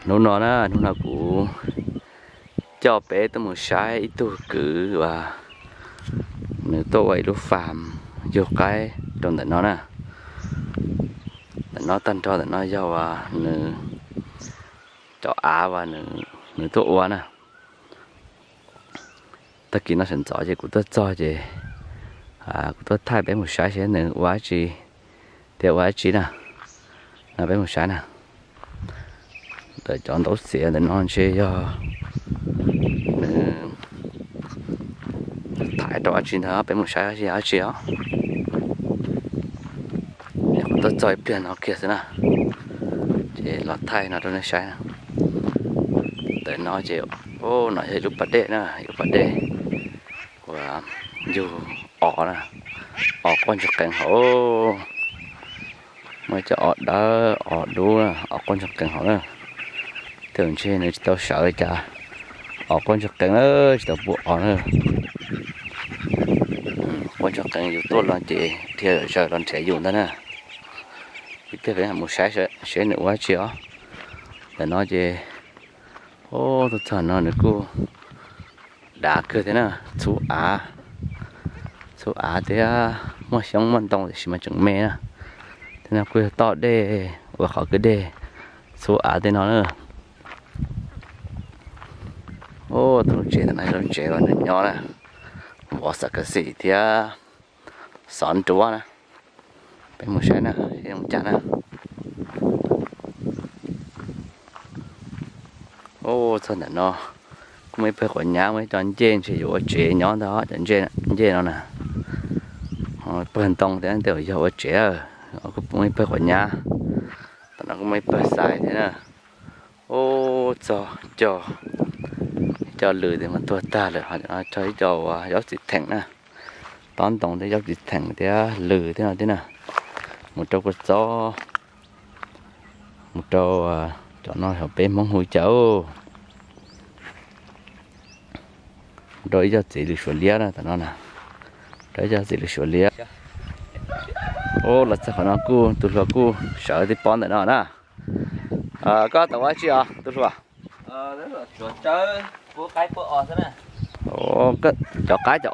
Hnub no na, hnub no kuv coj peb tuaj mus saib ib tug kwv uas nws tuaj ua ib lub fam yug qaib rau ntawm no na. Ntawm no tag nrho ntawm no yog uas nws cov av uas nws tuaj ua na. Tag kis no sawv ntxov ces kuv tuaj txog ces kuv tuaj thaij peb mus saib seb nws ua dab tsi thiab ua dab tsi na. No peb mus saib na. Ntawm cov ntaub xiav ntawm no ntshe yog nws thaiv rau dab tsi ntag, peb mus saib seb yog dab tsi os. Kuv tuaj txog ib pliag no kiag xwb na, ces los thaij no rau nej saib. Ntawm no ces, no yog ib lub pas dej na, ib lub pas dej uas yug os na, os quaj ntsuag qees hauv. Muaj cov os dawb os dub, os quaj ntsuag qees hauv na. Tej zaum ntshe nws tsis tau sawv li cas, os quaj ntsuag qees na, tsis tau pub os na. Quaj ntsuag qees yus tuaj los ces dhia zaws los nrhiav yus ntag na. Ib pliag peb mus saib seb nws ua dab tsi os. Ntawm no ces, tuaj txog no nws kuj dav kawg thiab na, txhub av, txhub av thiab muaj xyoob muaj ntoo tiam sis mas tseem me na. Tej no kuj yog toj dej uas qhov kwj dej txhub av tej no na. Tus lub tsev ntawm no lub tsev uas nws nyob na, vov xam kav xim thiab xov nruab na. Peb mus saib na, zoo cas na. Txog ntawm no kuj muaj ib pawg quav nyab, muaj ib co ncej, ntshe yuav ua tsev nyob ntag cov ncej no na. Pawg ntoo thiab tej zaum yog ua tsev. Kuj muaj ib pawg quav nyab, tom no kuj muaj ib pawg xais thiab na. Ub, txog cog, cog lws tias mas tuag tag lawm, ho cog ib co uas zaub txiv theem na, tob ntoo thiab zaub txiv theem thiab lws thiab no thiab na, mus rau kua txob, mus rau cov no yog peb Hmoob hu cas, mus rau ib co txiv lws Suav liab na, tom no na, rau ib co txiv lws Suav liab. Ub, los txog qhov no kuj tus hluas kuj sawv tib pob ntawm no na. Koj tau ua dab tsi os tus hluas? Cov qaib cov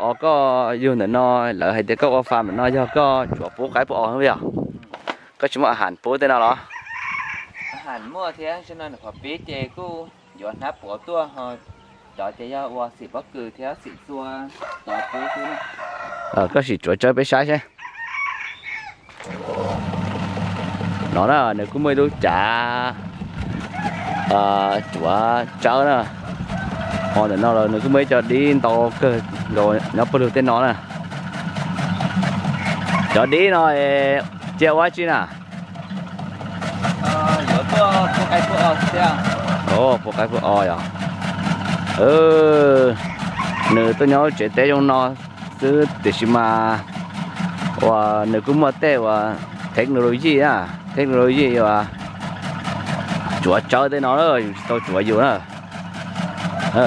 os koj yug ntawm no, lawv hais tias koj ua fam ntawm no yog koj tsuav pub qaib pub os yog? Koj tsis muaj a has pub tej no los? Muaj thiab, pib ces kuj yuav hnab puav tuaj, cov ces yog ua xim pob kws thiab xim txua tov pub xwb. Koj sim tsuav tsawb peb saib seb. No na, nws kuj muaj ib lub cav tsuav tsawb na. Ho ntawm no los nws kuj muaj ib co dib ntau kawg nkaus nyob pawg lug tej no na. Cov dib no cia ua dab tsi na? Pub qaib pub os yog. Nws tuaj nyob tsev teb zoo no xwb tiam sis mas uas nws kuj muaj tej uas technology na, technology uas tsuav tsawb tej no, yus tsis tau tsuav yus na.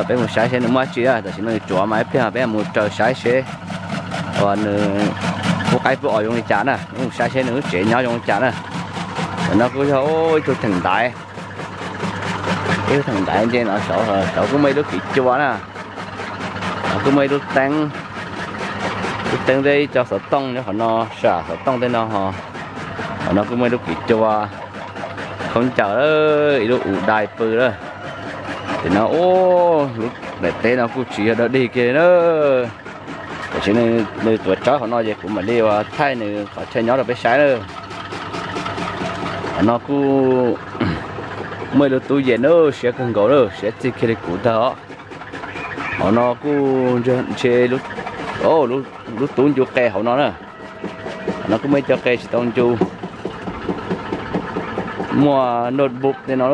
Peb mus saib seb nws muaj dab tsi, tam sim no nws tsuav mas ib pliag peb mus raws saib seb uas nws pub qaib pub os zoo li cas na. Peb mus saib seb nws lub tsev nyob zoo li cas na. Ntawm no kuj yog ib tug theem ntaiv, ib tug theem ntaiv nce no saud, saud kuj muaj ib lub kiv cua na. Kuj muaj ib lub teeb, lub teeb thiab ib co xov tooj nyob qhov no, sam xov tooj tej no. Qhov no kuj muaj ib lub kiv cua, khaub ncaws, ib lub us dai pw lawm. Tim no ub, lub daim teb no kuj tsis yog dog dig kiag na. Tam sim nws tuav tsawb qhov no ces kuv mam li ua thaij nws qhov chaw nyob rau peb saib na. Qhov no kuj muaj ib lub tub yees na, siab kawg nkaus na, siab txij kiag li kuv ntag os. Qhov no kuj ntshe lub tub ncu qe hauv no na. Qhov no kuj muaj ib co qe tsis tau ncu. Muaj notebook tej no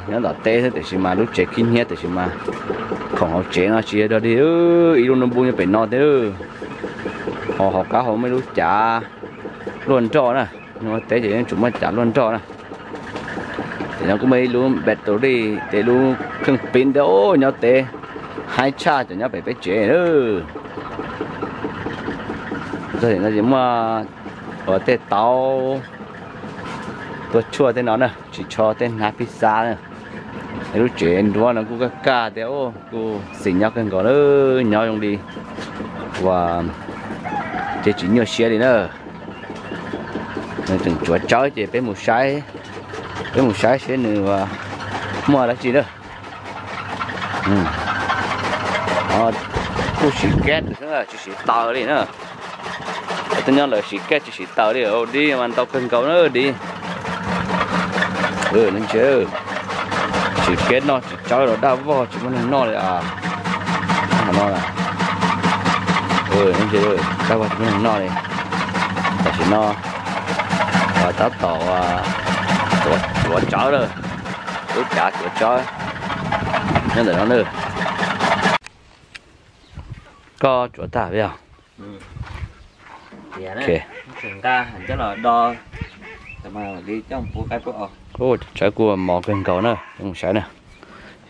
nyob tom teb xwb tiam sis mas lub tsev khib nyiab tiam sis mas khoom hauv tsev no tsis yog dog dig, ib lub notebook nyob pem no thiab. Ho hauv qab hauv muaj ib lub cav luaj nroj na, nyob teb ces yeej tsuas muaj cav luaj nroj na. Tim no kuj muaj ib lub battery, tej lub kheej pib ntawd nyob teb, haib tshaj cov nyob pem peb tsev. Txog tim no ces muaj ua tej taub tua tshuaj tej no na, tsis tsho tej hnab pij xa na. Lub tsev nruab no kuj kaj kaj tias kuj xis nyob kawg nkaus na, nyob zoo li uas ces tsis nyuaj siab li na. Nws tseem tsuav tsawb ces peb mus saib, peb mus saib seb nws muaj dab tsi na. Kuj siv keb xwb tsis siv taws li na. Cov nyob lawv siv keb tsis siv taws li, dib mas ntau kawg nkaus na dib. Ntsia, tsis keb noj tsis tsawb los daj vog tsis muaj neeg noj li. No, daj vog tsis muaj neeg noj li. Tam sim no tab tom tsuav tsawb lawm, lub cav tsuav tsawb nyob ntawm no na. Koj tsuav tag peb os. Tsawb kuj mos kawg nkaus na, mus saib na.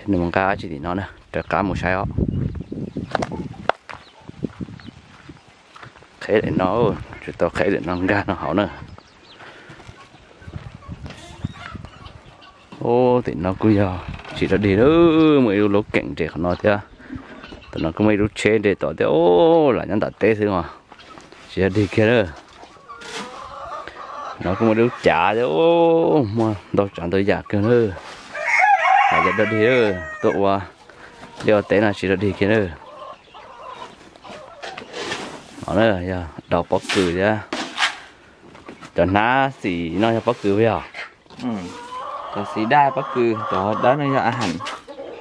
Nws mus nqa dab tsi tim no na, raws qab mus saib os. Qheb daim no, tsuas tau qheb daim no nkag no hauv na. Ub, tim no kuj yog tsis dog dig, muaj ib lub lub keem nres qhov no thiab. Tam no kuj muaj ib lub tsheb nres tom thiab, lam nyob nram teb xwb os, tsis dog dig kiag lawm. No kuj muaj lub cav thiab, muaj ntau tsav ntau yam kiag na. Lam yog dog dig, tuaj ua liaj ua teb no tsis dog dig kiag na. No yog daus pob kws thiab. Cov hnab xim no yog pob kws yog? Cov xim daj pob kws, cov dawb no yog a has.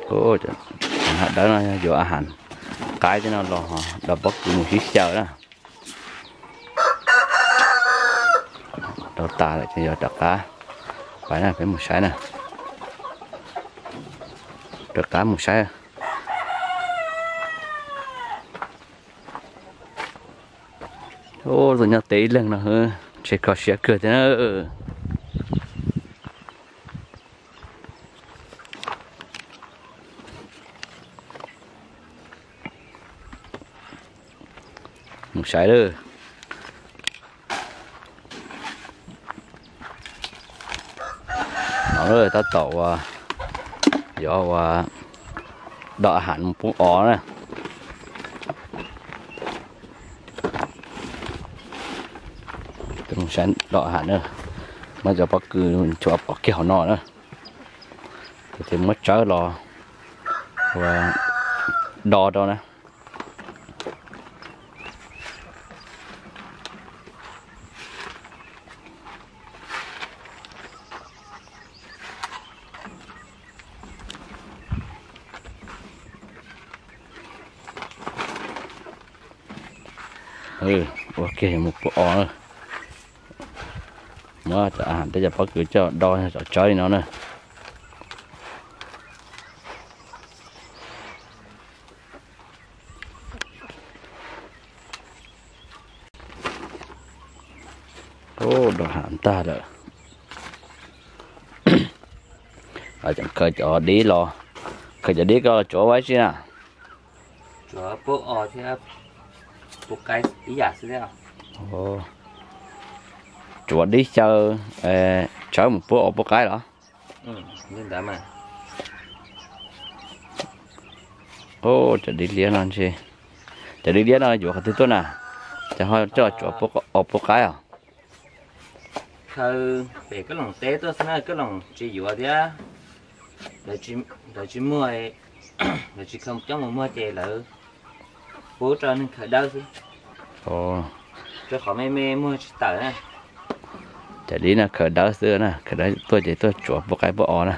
Cov hnab dawb no yog yuav a has qaib thiab no los daus pob kws mus sib xyaw na. Daus tas lawm ces yog rov qab pais na, peb mus saib na. Rov qab mus saib. Ub, tus nyob teb ib leeg no ntshe kho siab kawg thiab na. Mus saib lawm. No tab tom ua, yuav ua doj a has mus pub os na. Mus saib doj a has na, muab cov pob kws tshuav pov kiag hauv no na, ces muab tsawb los ua do rau na. Ua kiag yuav mus pub os na. Muab cov a has thiab cov pob kws coj do cov tsawb li no na. Ub, do a has tag lawm. Tseem khaws cov dib los, khaws cov dib ko los tsuav ua dab tsi na? Tsuav pub os thiab pub qaib ib yam xwb thiab. Tsuav dib xyaw, tsawb mus pub os pub qaib los? Ub, cov dib liab no ntshe, cov dib liab no yuav qhov twg tuaj na? Ces ho coj tsuav os pub qaib os? Khaws pem Kab Loos teb tuaj xwb na, Kab Loos tsis yuav thiab, lawv tsis muag, lawv tsis khaws coj mus muag ces lawv pub rau neeg khaws dawb xwb. Rau qhov me me muag tsis tawm na. Cov dib no khaws dawb xwb na, khaws dawb tuaj ces tuaj tsuav pub qaib pub os na.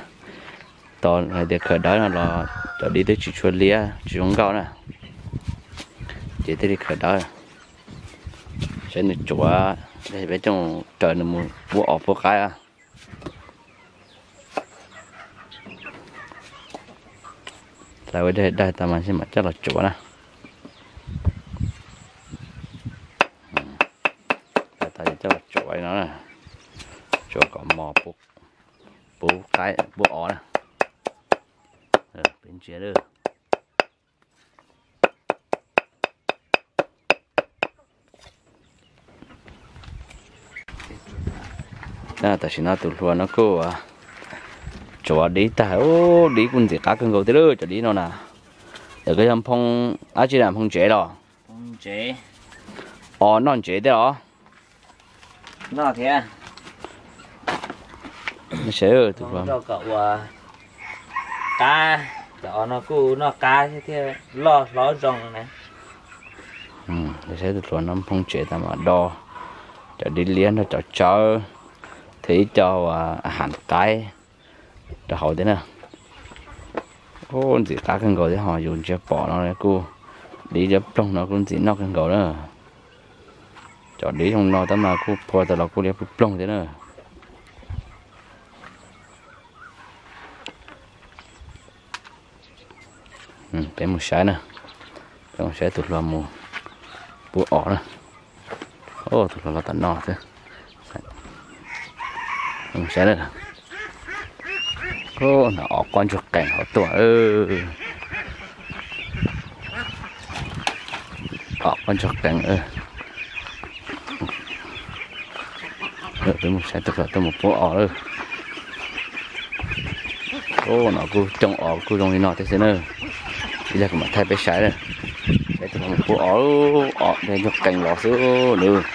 Tos hais tias khaws dawb no los cov dib twb tsis tshua liab tsis zoo nkauj na, ces thiaj li khaws dawb. Saib nws tsuav, peb coj raws nws mus pub os pub qaib. Txav ua daig daig tas mas mam coj los tsuav na. Txav tas coj los tsuav no, tsuav kom mos pub qaib pub os na. Peb ntsia. Tam sim no tus hluas no kuj ua Ua dib tag, ub, dib kuj ntxim qab kawg nkaus thiab lawm cov dib no na. Ntawm koj yog nphoo dab tsi na, nphoo ntsev los? Os, noj ntsev thiab los? Noj thiab. Tus hluas, qab, cov os no kuj noj qab thiab, loj hlob zoo na. Saib tus hluas no nphoo ntsev tas mas do cov dib liab nrog cov tsawb thiab ib co a has qaib rau hauv thiab na. Ub, ntxim qab kawg nkaus thiab ho yus ntsia pom no kuj, dib liab ploog no kuj ntxim noj kawg nkaus na. Cov dib zoo no tab mas kuj phua tau los kuj liab ploog thiab na. Peb mus saib na, peb mus saib tus hluas mus pub os na. Tus hluas los tom no xwb. Mus saib na. Os, quaj ntsuag qees hauv tuaj. Os, quaj ntsuag qees. Peb mus saib tus hluas tuaj mus pub os lawm. Ub, no kuj coob os kuj zoo li no thiab xwb na. Ib pliag kuv mam thaij peb saib na. Saib tus hluas mus pub os, os dej ntsuag qees los xwb nws.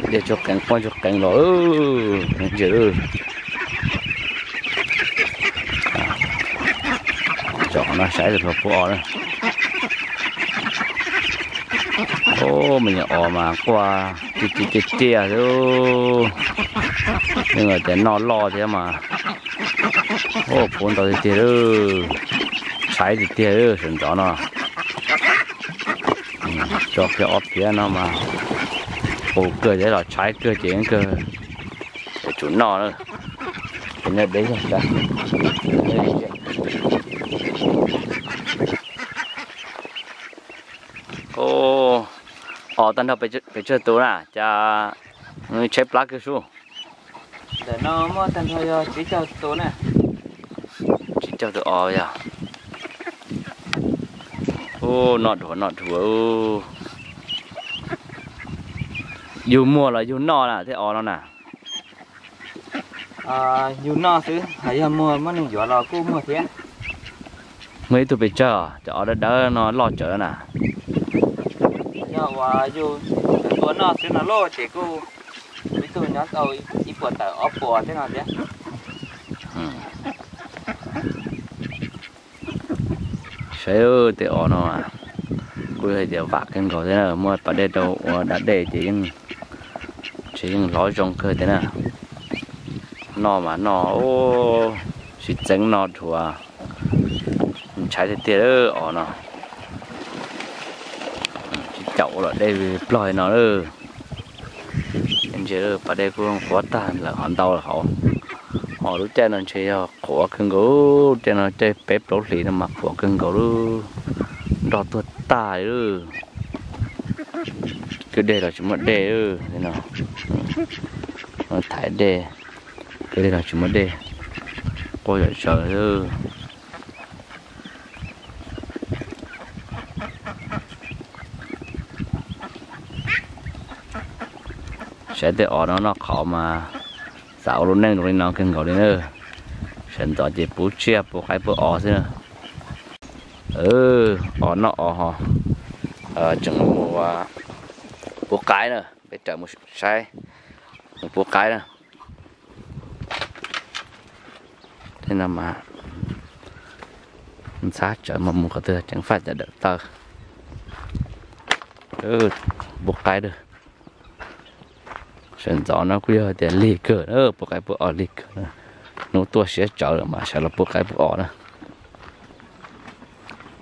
Dej ntsuag qees, quaj ntsuag qees los ntsia. Zaum no saib tus hluas pub os na. Ub, me nyuam os mas quaj tiag tiag xwb. Yeej tias noj loj thiab mas. Ub, pub ntau tiag tiag, tshaib tiag tiag sawv ntxov no. Tso kiag ob phiab no mas qus kawg thiab los tshaib kawg ces kawg yuav tsum noj na. Ces nej deb zog saib. Os, tag nrho pes tsawg tus na, cas tshaib plab kawg sub? Ntawm no muaj tag nrho yog tsib caug tus na. Tsib caug tus os yog. Ub, noj dhuav noj dhuav. Yug muag los yug noj na thiab os no na? Yug noj xwb, ho yog muag muaj neeg yuav los kuj muag thiab. Muaj ib tug pes tsawg cov os dawb dawb no loj tsawv na? Yog uas yug tua noj xwb no lauj ces kuj ib tug nyob tau ib puas tawm ob puas thiab no thiab. Saib tej os no kuj yog hais tias vam kawg nkaus thiab na, muaj pas dej rau ua da dej ces yeej, ntshe yeej hlob zoo kawg thiab na. Noj mas noj, sib txeeb noj dhuav, tshaib tiag tiag os no. Sib caum ua luam dej plog li no lawm. Ntsia pas dej kuj qhuav tag lawm ho ntau lawm hauv. Ho lub caij no ntshe yog qhuav kawg nkaus, caij no caij peb plaub hlis no mas qhuav kawg nkaus lub, nroj tuag tag li lawm. Kwj deg los tsis muaj dej li no. Thaiv dej, kwj deg los tsis muaj dej, quaj zom zaws. Saib tej os no noj qhauv mas xav ua lub neej zoo li no kawg nkaus li na. Sawv ntxov ces pub tsiaj pub qaib pub os xwb na. Os noj os ho tseem mus pub qaib na, peb raws mus saib, mus pub qaib na. Tej no mas ntxhab tsawv mas mus qhov twg ceev faj cov dawm taw. Pub qaib lawm. Sawv ntxov no kuj yog tias lig kawg, pub qaib pub os lig kawg. Hnub tuaj siab tsawv lawm mas sawv los pub qaib pub os na.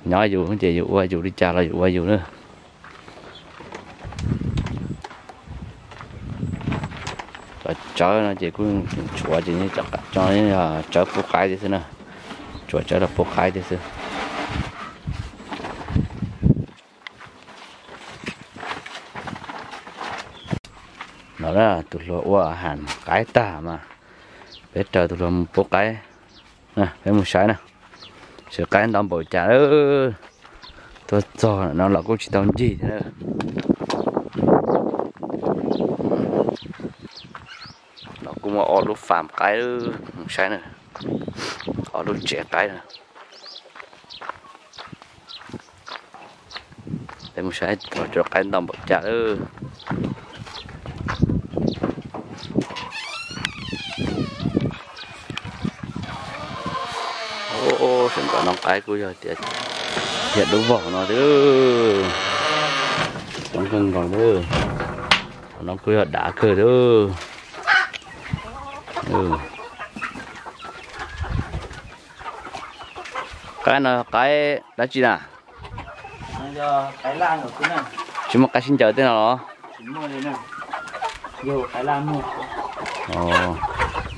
Nyob yus ces yus ua yus li cas los yus ua yus na. Cov tsawb no ces kuj tshuav ces tsawb pub qaib thiab xwb na. Tshuav tsawb los pub qaib thiab xwb. No tus hluas ua ham qaib tag mas peb raws tus hluas mus pub qaib. Peb mus saib na, saib qaib ntau npaum cas. Tuaj txog no los kuj tsis tau ncig thiab na. Los kuj muaj ob lub fam qaib, mus saib na. Ob lub tsev qaib no. Peb mus saib thaum cov qaib ntau npaum cas lawm. Sawv ntawm no qaib kuj yog tias yog dub vog no xwb. Coob kawg nkaus xwb. Thaum no kuj yog dav kawg xwb. Qaib no qaib dab tsi na? Tsis muaj qaib sib ncaws tej no los?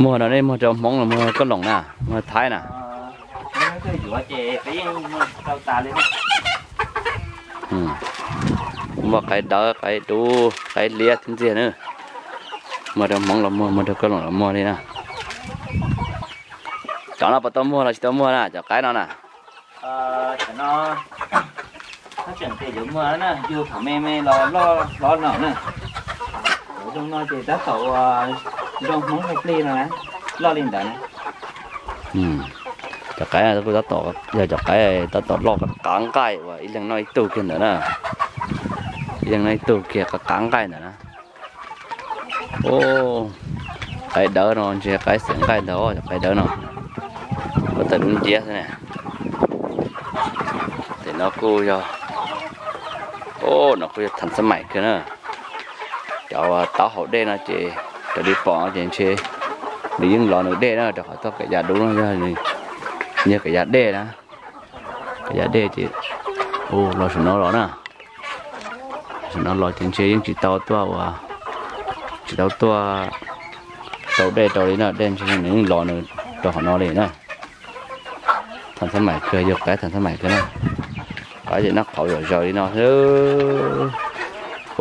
Muag no nej muag rau Hmoob los muag Koj Loom na, muag Thaib na? Muaj qaib dawb, qaib dub, qaib liab tib ntxiag na. Muag rau Hmoob los muag, muag rau Koj Loom los muag li na. Cov no puas tau muag los tsis tau muag na, cov qaib no na? Tseem tias yuav muag na, yug thaum me me los loj hlob no na. Zoo no ces tab tom ua zoo Hmoob hais plig no na, loj li ntawd na. Cov qaib no kuj tab tom yog cov qaib tab tom loj qab qab nqaij uas ib leeg noj ib tug kiag ntawd na. Ib leeg noj ib tug kiag qab qab nqaij ntawd na. Qaib dawb no ntshe qaib xeev nqaij ntag, cov qaib dawb no. Ko taw dub nciab xwb na. Ces no kuj yog, no kuj yog thav xab maim kawg na. Cov taub hau dej no ces raws li pom no ces ntshe nws yeej lov nws dej na, rau qhov txoj kev ya dub no yog, yog kev ya dej na. Kev ya dej ces los saum no los na. Saum no los ces ntshe yeej tsis tau tuaj ua, tsis tau tuaj tau dej rau li na, dej ntshe nws yeej lov nws rau qhov no li na. Thav xab maim kawg, yog qaib thav xab maim kawg na. Qaib ces noj qhauv zom zaws li no xwb.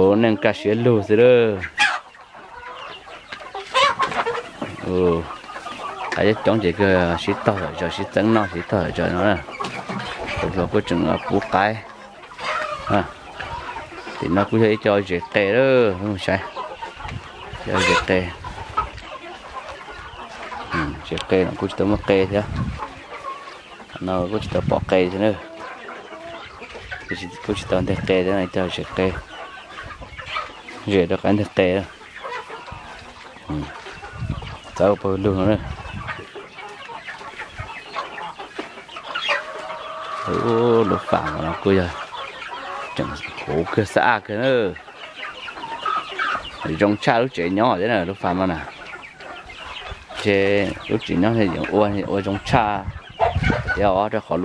Ua neej kaj siab lug xwb lawm. Qaib coob coob ces kawg sib tog zom zaws, sib txeeb noj sib tog zom zaws no na. Tus hluas kuj tseem pub qaib. Tim no kuj yog ib co zes qe lawm, saib. Yog zes qe. Zes qe no kuj tsis tau muaj qe thiab. Qhov no kuj tsis tau pom qe thiab na. Kuj tsis tau nteg qe thiab, ib co zes qe. Zes rau qaib nteg qe. Txawb pawg lug no na. Lub fam no kuj yog tseem huv kawg xab aj kawg na. Zoo tshaj lub tsev nyob thiab na lub fam no na. Ces lub tsev nyob yeej ua, ua zoo tshaj thiab os, rau qhov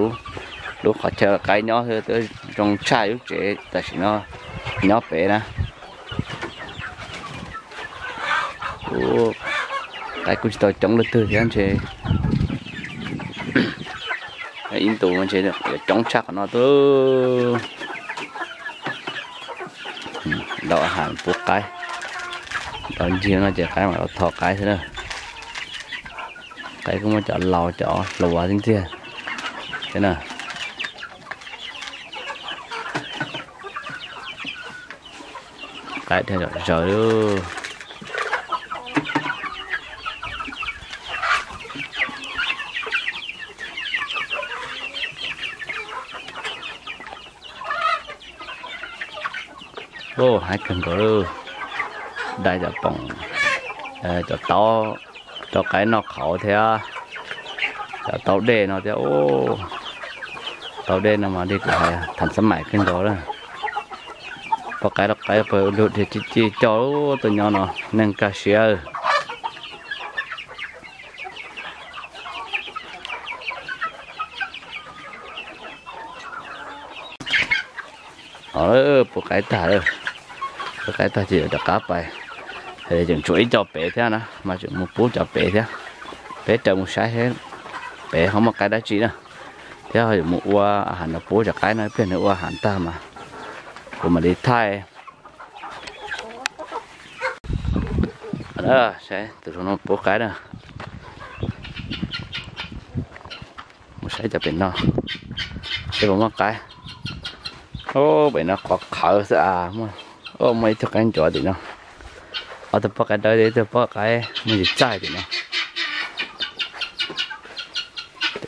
lub qhov chaw qaib nyob xwb twb zoo tshaj lub tsev tam sim no nyob pem na. Qaib kuj tsis tau coob leej twg thiab ntshe. Ib ntus ntshe yuav coob tshaj qhov no xwb. Ntaus a has pub qaib, ntaus ncig no ces qaib mam los tho qaib xwb na. Qaib kuj muaj cov laus cov hluas tib ntxiag thiab na. Qaib dhia zom zaws. Haib kawg nkaus, dai cov poom, cov taub rau qaib noj qhauv thiab. Cov taub dej no thiab. Taub dej no mas li kuv hais thav xab maim kawg nkaus lawm. Poj qaib rau qaib pawg lug dhia ci ci coj tuaj nyob no, neej kaj siab. Pub qaib tag, pub qaib tag ces yuav rov qab pais. Tseem tshuav ib co pem thiab na, mas tseem mus pub cov pem thiab. Peb raws mus saib pem ho muaj qaib dab tsi na, thiab yuav mus ua a has no pub cov qaib no, ib pliag nws ua a has tag mas kuv mam li thaij. Saib tus no pub qaib na. Mus saib cov pem no, seb puas muaj qaib. Pem no qhov qhawv xwb a, muaj ib tug qaib ncuav tim no. Ob tug poj qaib dawb, ib tug poj qaib muaj ntsis txaij tim no.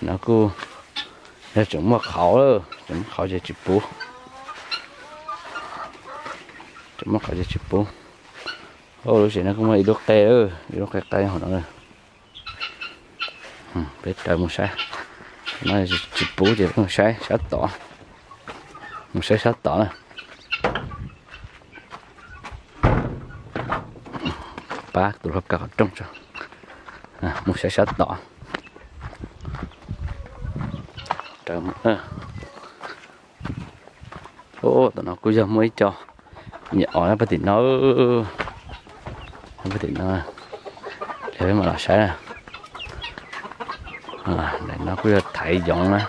No kuj yog tseem muaj qhauv, tseem muaj qhauv ces tsis puv. Tseem muaj qhauv ces tsis puv. Lub tsev no kuj muaj ib lub qe, ib lub qe qaib hauv no. Peb raws mus saib, no tsis puv ces peb mus saib sab tod, mus saib sab tod na. Pab tus hluas kaw qhov rooj tso, mus saib sab tod. Tom no kuj yog muaj ib co me nyuam os nyob pem tim no, pem tim no, peb mam los saib na. Ntawm no kuj yog thaiv yoov na.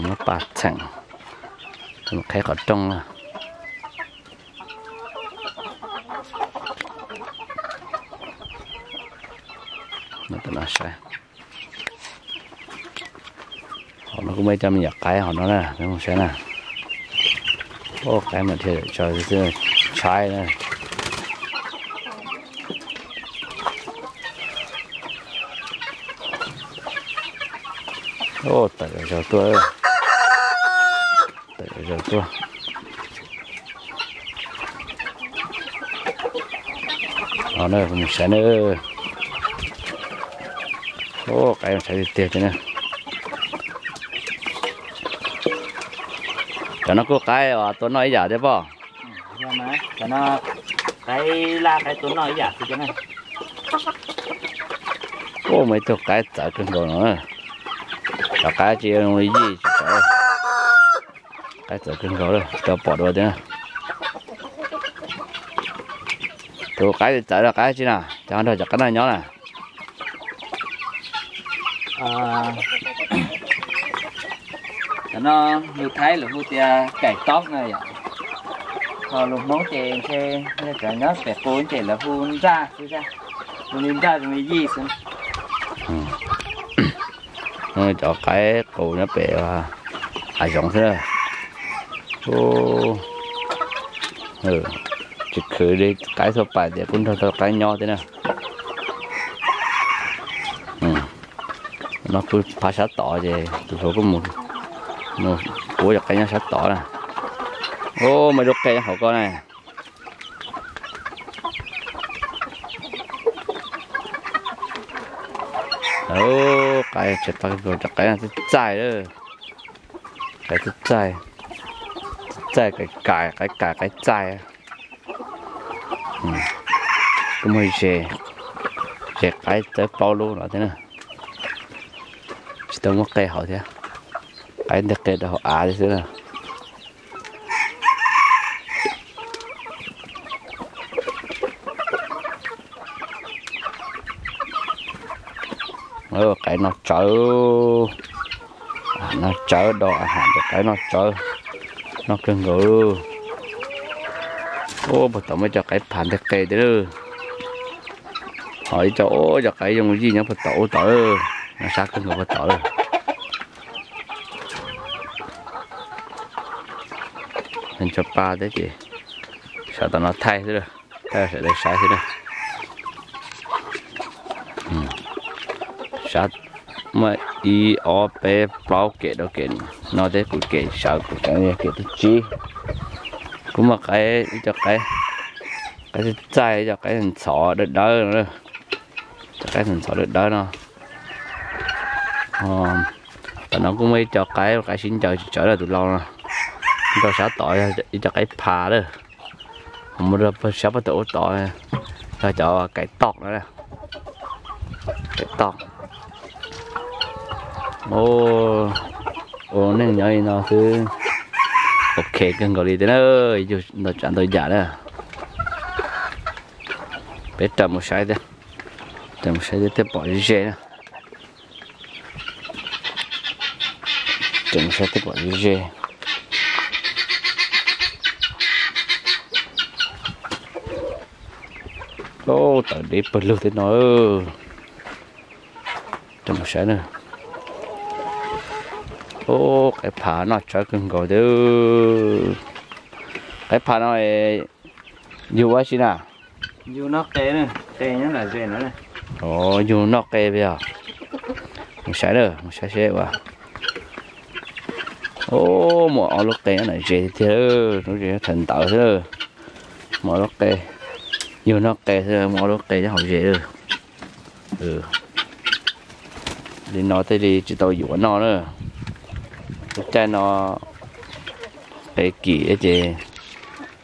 Muab paj txheem, qheb qhov rooj na. Hauv no kuj muaj ib co me nyuam qaib hauv no na, peb mus saib na. Qaib mas dhia tso tshaib na. Tawm zog tuaj, tawm zog tuaj. Mus saib na. Qaib zoo saib tiag tiag thiab na. Cov no kuj qaib tua noj ib yam thiab pob. Cov no qaib laj qaib tua noj ib yam xwb thiab na. Muaj ib tug qaib txawv kawg nkaus no. Cov qaib tsis zoo li yij tsis txawv. Qaib txawv kawg nkaus lawm, tsis tau pom dua thiab na. Tus qaib txawv no qaib tsi na, cov nrog cov qaib no nyob na. Cov no lus Thaib lawv hu tias kaim tob na yom. Ho lus Hmoob ces ntshe cov nyob pem qus ces lawv hu nraj xwb, hu li nraj zoo li yij xwb. Cov qaib qus nyob pem hav zoov xwb. Tsis khwv li qaib thaj pas tias kuj nrog tau qaib nyob thiab na. No kuj phav sab tod ces tus hluas kuj mus, mus puab cov qaib nyob sab tod na. Muaj ib lub qe nyob hauv ko na. Qaib tsis tau, cov qaib no txaij txaij lawm. Qaib txaij, txaij, qaib kais, qaib kais, qaib txaij. Kuj muaj ze, ze qaib txawb plaub lub no thiab na. Tsis tau muaj qe hauv thiab, qaib nteg qe rau hauv av li xwb na. Qaib no tsawv, no tsawv do a ham cov qaib no tsawv, noj kawg nkaus. Puag tom muaj cov qaib phav nteg qe thiab. Ho ib co, cov qaib zoo yij nyob puag tom ub tod, nyob sab kawg nkaus puag tom lawm. Tso pa thiab ces sawv tom no thaij xwb, thaij sawv daws saib xwb na. Sab muaj ib ob peb plaub kem rau kem no thiab, kuv kem sawv kuv kem yog kem thib tsib. Kuj muaj qaib, ib co qaib, qaib txaij txaij, ib co qaib ntxhov dawb dawb no, cov qaib ntxhov dawb dawb no. Tom no kuj muaj ib co qaib, qaib sib ncaws tsis tsawv lawm tus laus no. Rau sab tod ib co qaib phav lawm. Mus rau sab puag tom ub tod, yog cov kaim toj no, kaim toj. Ua neej nyob li no xwb, ok kawg nkaus li thiab na, yug ntau tsav ntau yam na. Peb raws mus saib thiab, raws mus saib thiab thiaj pom ze na. Raws mus saib thiaj pom ze. Tawm deb pawg lug thiab no. Raws mus saib na. Qaib phav noj tsawv kawg nkaus thiab. Qaib phav no yug ua si na? Yug noj qe, qe nyob nram ze no na. Yug noj qe yog, mus saib lawm, mus saib seb ua. Ub, muaj ob lub qe nyob ntawm ze tiag, lub ze thawm ntawd xwb. Muaj ob lub qe, yug noj qe xwb, muaj ob lub qe nyob hauv ze lawm. Li no thiaj li tsis tau yuav noj na. Lub caij no qe kim ces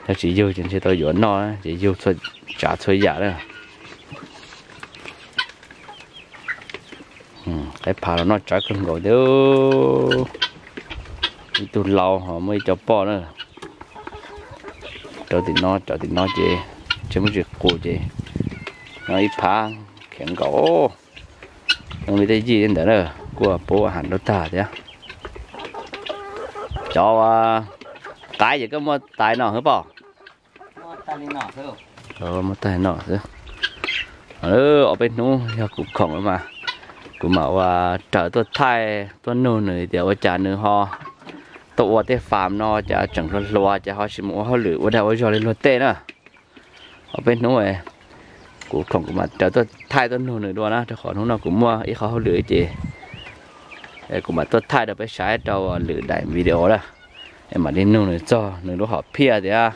yog tsis yug ces tsis tau yuav noj na, ces yug tsav txhua yam na. Qaib phav los noj tsawv kawg nkaus thiab. Ib tug laus ho muaj ib co poj na. Rau tim no, cov tim no ces tsis muaj tsis qus ces noj ib phav khiav nkaus. Zoo li tej yij li ntawd na, kuj pub a has rau tag thiab. Cov qaib ces koj muaj tais no hwb poj? Muaj tais no xwb. Ob peb hnub yog kuv khoom mas kuv mam ua raws tuaj thaij tuaj nug nws tias ua cas nws ho tuaj ua tej fam no cas tseem hluas hluas ces ho tsis mus ua hauj lwm ua dag ua zog li luag tej na. Ob peb hnub kuv khoom kuv mam raws tuaj thaij tuaj nug nws dua na, rau qhov hnub no kuv muaj ib qho hauj lwm ces kuv mam tuaj thaij rau peb saib rau lwm daim video na. Es mam li nug nws txog nws lub hom phiaj thiab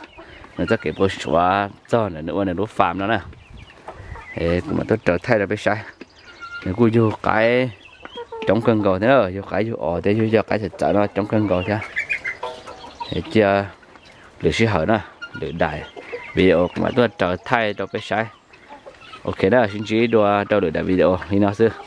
nws txoj kev puas tsuav txog ntawm nws ua nws lub fam no na. Es kuv mam tuaj raws thaij rau peb saib. Nws kuj yug qaib coob kawg nkaus thiab, yug qaib yug os thiab yug cov qaib txawv txawv no coob kawg nkaus thiab. Es cia lwm sij hawm na, lwm daim video kuv mam tuaj raws thaij rau peb saib. Ok na, sib ntsib dua rau lwm daim video li no xwb.